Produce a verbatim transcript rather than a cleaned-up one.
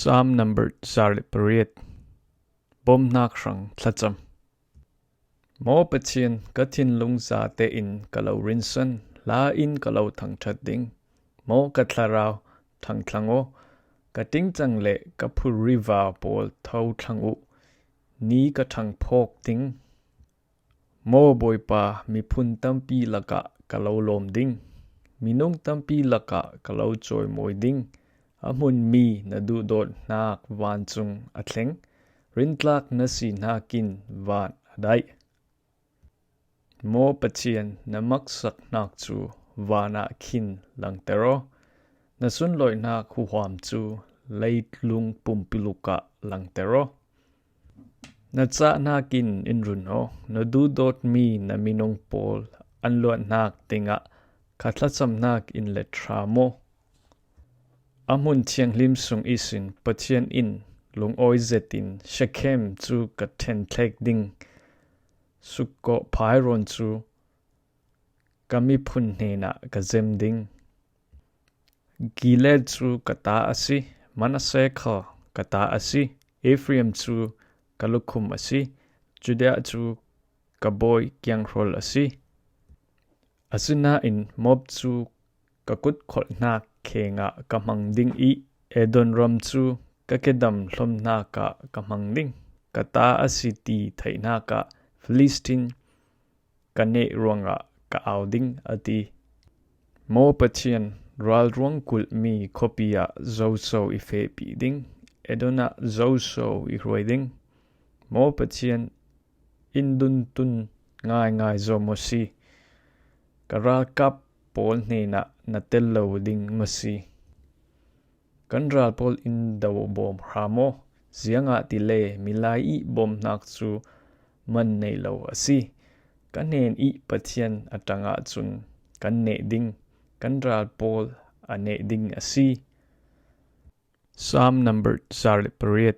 Psalm number za le pariat. Bomhnak hrang thlacam. Maw Pathian, ka thinlung zate in ka lo rinsan, hla in ka lo thangṭhat ding. Maw ka thlarau, ṭhangthlang aw, ka tingcang le ka phurriva pawl tho thlang uh, ni ka ṭhangphawk ding. Maw Bawipa, miphun tampi lakah ka lo lawm ding, minung tampi lakah ka lo cawimawi ding. A hmun mi na duhdawt hnak vancung a thleng, rintlak na si hnakin van a daih. Maw Pathian, na maksak hnak cu vanah khin langter aw, na sunlawihnak huham cu leilung pumpuluk ah langter aw. Na cah hnakin in run aw, na duhdawtmi na minung pawl an luat hnak dingah kha thlacam hnakin let hram aw. A hmun thianghlim sung ihsin Pathian in lungawi zetin Shekhem cu ka ṭhenthlek ding, Sukkawh phairawn cu ka miphun hnenah ka zem ding. Gilead cu ka ta a si, Manasseh kha ka ta a si, Efraim cu ka lukhum a si, Judah cu ka bawi kianghrol a si. Asinain Moab cu ka kut kholh hnak khengah ka hmang ding ih Edom ram cu ka kedam hlom hnakah ka hmang ding. Ka ta a si ti theih hnakah Filistin ka neh ruangah ka au ding, a ti. Maw Pathian, ralruang kulhmi khuapi ah zoso i fehpi ding, Edom ah zoso i hruai ding. Maw Pathian, in duntun ngaingai zaw maw si? Ka ralkap pawl hnenah na tel lo ding maw si? Kan ral pawl in do bawm hram aw, ziangahtile milai ih bawmhnak cu man nei lo a si. Ka hnen ih Pathian a ṭangah cun kan neh ding, kan ral pawl a neh ding a si. Psalm number za le pariat.